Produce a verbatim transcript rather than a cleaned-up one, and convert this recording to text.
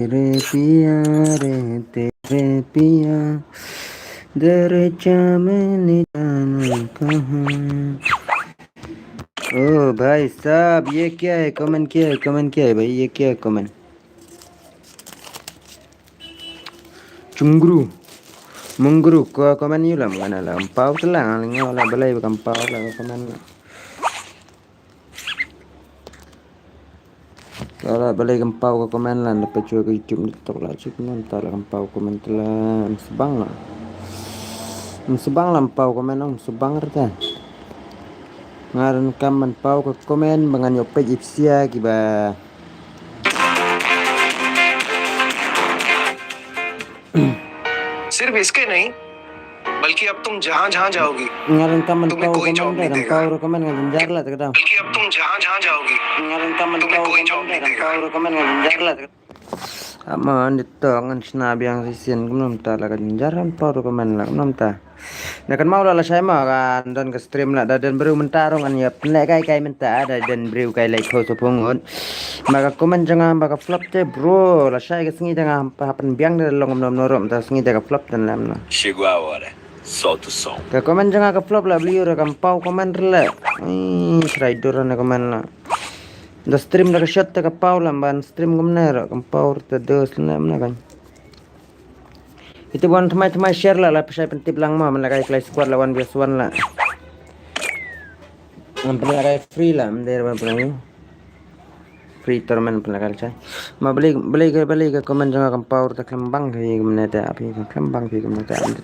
तेरे पिया रे, तेरे पिया, दर चामने जाना कहाँ। ओ भाई साहब, ये क्या है? कमेंट क्या है? कमेंट क्या है भाई? ये क्या है कमेंट? चुंगरू, मुंगरू को कमेंट यूं ला, mana la kam paw te la, nga la balei ba kam paw la ka comment la. Ka la balei kam paw ka comment la, nda pa chu ka YouTube nda tok la, chu kumno mynta la kam paw comment la, ym sbang la. Ym sbang la ym paw comment, ym sbang rta. Nga donkam ban paw ka comment ba ngan ïoh peit ïa phi sha kiba. सिर्फ इसके नहीं, बल्कि अब तुम जहां जहां जाओगी, Nga donkam ban तुम्हें paw कोई जॉब comment, नहीं donkam देगा। Paw comment nga jynjar la te ka daw. बल्कि अब तुम जहां जहां जाओगी, Nga donkam ban तुम्हें paw कोई जॉब comment, नहीं donkam देगा। Paw comment nga jynjar la te ka daw. Ama nda to ngan shna biang shisien, kumno mynta la ka jynjar ban paw comment la, kumno mynta. Na kan mau la lashai ma ka don ka stream la, da don briew mynta ruh ngan ïa pynlehkai kai mynta, da don briew kai lai kho sa phung ngut. Ma ka comment jong nga ba ka flop te bro, lashai ka sngi da nga hap pynbiang da long kumno kumno ruh, mynta sngi da ka flop te lam na. Shigwa wara, so to song. Ka comment jong nga ka flop la, balei ruh kam paw comment la. Ih, shrai dur na comment la. Da stream da ka shot te ka paw la, ban stream kumne ruh kam paw te dos la mynne kan. Ite wan thymmai thymmai share la, la pynshai pyntip lang ma, man la kai Clash Squad la one versus one la. Ngan pynlehkai free la, mynta ban pynlehkai free tournament pynlehkai la shai. Ma balei, balei ka, balei ka comment jong nga kam paw te khlem bang phi kumne te, phi khlem bang phi kumne te, am te.